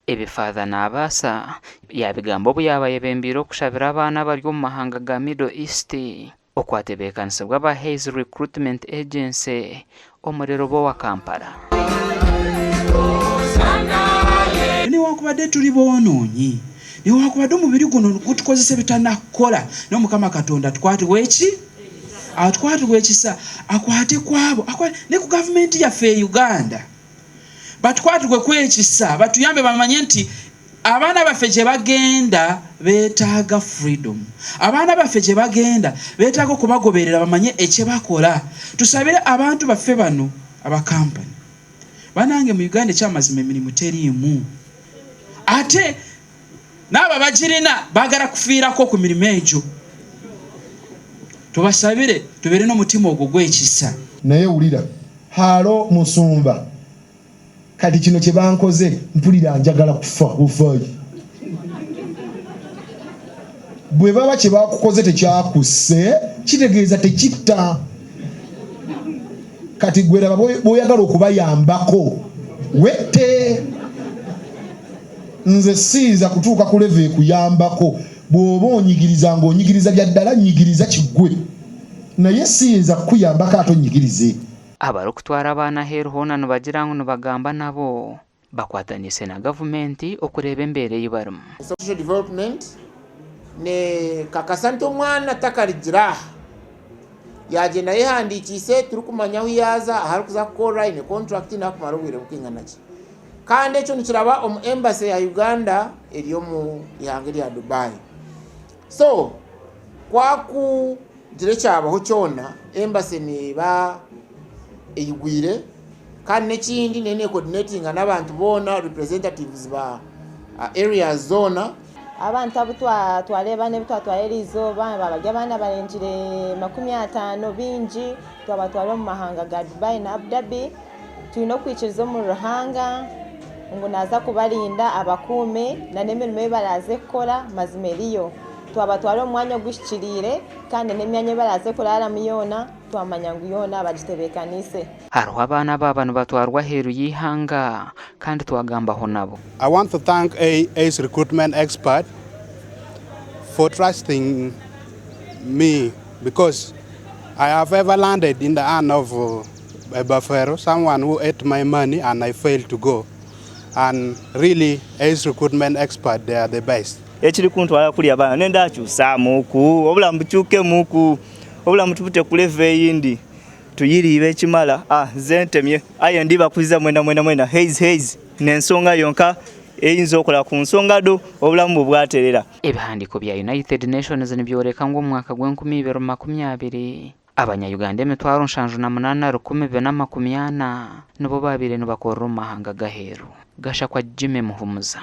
Ebi Father Nabaasa yaabigamba obu yaaba ayebembeire okushabira abaana abari omu mahanga ga Middle East okwatebeekanisibwa aba Hays Recruitment Agency omuri Lubowa, Kampala. Newankubadde tuli boonoonyi, newankubadde omubiri guno gutukozesa ebitanakukora, naye Mukama Katonda atukwatirwe eki? Atukwatirwe ekisa, akwate kwabo, ne ku gavumenti yaffe e Uganda. Batukwatirweku ekisa, batuyambe bamanye nti abaana baffe gye bagenda beetaaga freedom. Abaana baffe gye bagenda beetaaga okubagoberera bamanye ekyebakola. Tusabire abantu baffe bano aba kampani. Banange mu Uganda ekyamazima emirimu teriimu. Ate n'abo abagirina baagala kufiirako ku mirimu egyo. Tubasabire tubeere n'omutima ogwo gw'ekisa. Naye wulira Halo musumba kati kino kyebankoze mpulira njagala kufa bufayi bwebaba kyebakukoze tekyakusse kitegeeza tekitta kati gweraba bwoyagala okubayambako wette nze siyinza kutuuka ku leve ekuyambako bw'oba onyigiriza ng'onyigiriza bya ddala nyigiriza kiggwe naye siyinza kukuyambako ate onyigirize. Abarikutwara abaana aheeru hoona nibagira ngu nibagamba nabo bakwataniise na gavumenti okureeba embeera ei barimu. Social Development nekakasa nti omwana takarigire aha yagyenda ayehandikiise turikumanya ahu yaaza ahu arikuza kukorera aine contract nakumara obwire burikwingana ki. Kandi ekyo nikiraba omu embassy ya Uganda eri omu ihanga erya Dubai. So kwakugira ekyabaho kyona, embassy neeba eyigwire kandi n'ekindi neyo necoordinatinga n'abantu boona representatives ba areas zoona. Abantu abu twareeba n'ebi twatwara eriizooba baaba bari abaana barengire 50 baingi twabatwara omu mahanga ga Dubai na Abu Dhabi. Twine okwikiriza omuri Ruhanga ngu naaza kubarinda abakuume n'emirimo ei baraaze kukora mazima eriyo. Twabatwara omu mwanya oguhikiriire kandi n'emyanya ei baraaze kuraaramu yoona twamanya ngu yoona bagitebeekaniise. Hariho abaana abaaba nibatwarwa aheeru y'eihanga kandi twagambaho nabo. I want to thank AA's recruitment expert for trusting me because I have ever landed in the hand of a bafero, someone who ate my money and I failed to go. And really, ACE recruitment expert, they are the best. Ekiri kuntwala kuli abaana nenda akyusaamuku obulamu bukyukemuku obulamu tubute ku level eyindi tuyiriibe ekimala ah, nze ntemye aye ndibakuziza mwena mwena mwena haze haze nensonga yonka eyinza okola ku nsonga do obulamu bwe bwaterera. Ebihandiiko bya United Nations nibyoreka ngu omu mwaka gw'enkumi ibiri makumi abiri, Abanya-Uganda 78,440 nibo baabaire nibakorera omu mahanga g'aheeru. Gashakwa Jimmy Muhumuza.